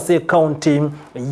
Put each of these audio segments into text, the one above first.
ase ekaunti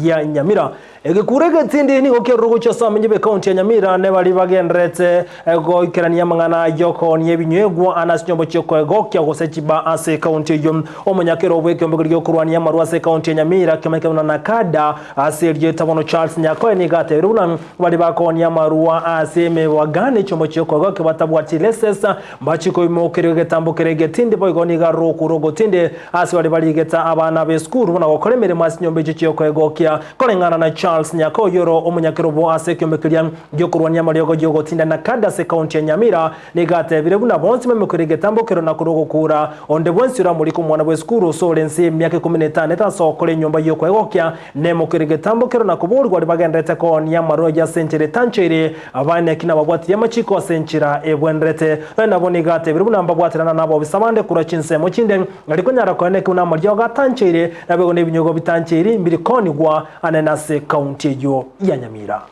ya Nyamira. Egekuro egetindi nigo kiarure gochia ase abamenyi b'ekaunti ya Nyamira ne baria bagendererete goikerania amang'ana y'okoonia ebinywegwa ande ase chinyomba chi'okoegokia gose chibaa ase ekaunti eyio. Omonyakero bw'ekeombe keria gi'okorwania amarwa ase ekaunti ya Nyamira kiomeke buna Nakada ase erieta bono Charles Nyakoe nigo atebire buna baria bakoonia amarwa ase emebwaga ne chiombe chi'okoegokia batabwati lesesa mbachie koimokeria egetambo keria egetindi boigo nigo arure okure ogotindi ase baria barigete abana b'esukuru buna gokora emeremo ase chinyomba echio chi'okoegokia. Koreng'ana na Charles Nyakoyo oro omonyakerobo ase ekeombe keria gi'okorwania amariogo y'ogotinda Nakada ase ekaunti ya Nyamira nigo atebire buna bonsi baimokeire egetambo kero na korwa ogokura onde bwensi oramorike omwana bw'esukuru ase ore ense y'emiaka ikomi na etano etasookore enyomba y'okoegokia nemokeire egetambo kero na koborigwa aria bagenderete koonia amarwa ayio ase enchera etancheire abaeneki nababwatirie amachiko ase enchera ebwenerete. Nonya nabo nigo atebire buna mbabwaterana nabobisa bande korwa chinsemo chinde Nari konyara koeneka buna amariogo atancheire, naboigo nebinyogo bitancheiri mbiri koonigwa anene ase ekaunti eyio ya Nyamira.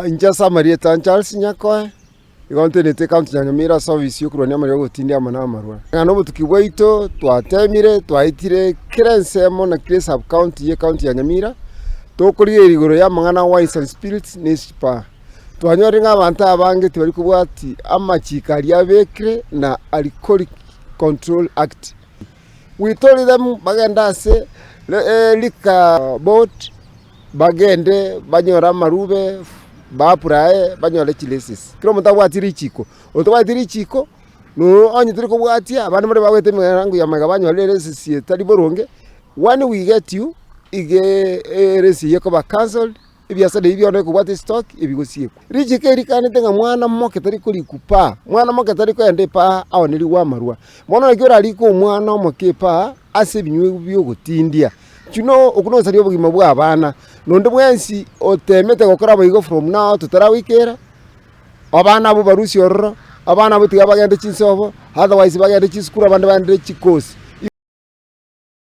Inche ase amarieta Charles Nyakoe, igo ntenenete ekaunti ya Nyamira ase ofisi yokorwania amariogo gotindi amo na amarwa. Ng'a na obotuki bwaito twatemire twaetire kera ensemo na kera esub county ye ekaunti ya Nyamira, tokorigereria igoro ya amang'ana a wines and spirits ne chibaa. Twanyorire ng'a abanto abange tibari kobwati amachiko aria abekire na Alcoholic Control Act. We told them bagende ase liquor board bagende banyore amarube ba apply banyore chilicence. Kera omonto abwati richiko, otabwati richiko nonya onye tori kobwatia abande mbare bagwete emerango ya magega banyorire elicence etari boronge, when we get you iga elicence eyio ekoba cancelled. Ebiasara ebi bionsi ekobwata estock ebigosiekwa. Richiko eri rikanete ng'a mwana moke tari korikwa paa, mwana moke tari kogenda epaa aonerigwe amarwa. Bono naki orarike omwana omoke epaa ase ebinywa bia ogotindia. Do you know okwo nogosaria obogima bwa abana, na onde bwensi otemete gokora boigo from now totaragoikera, abana abwo barusie ororo, abana abwo tiga bagende chinsobo, otherwise bagende chisukuru abande bagende chikosi.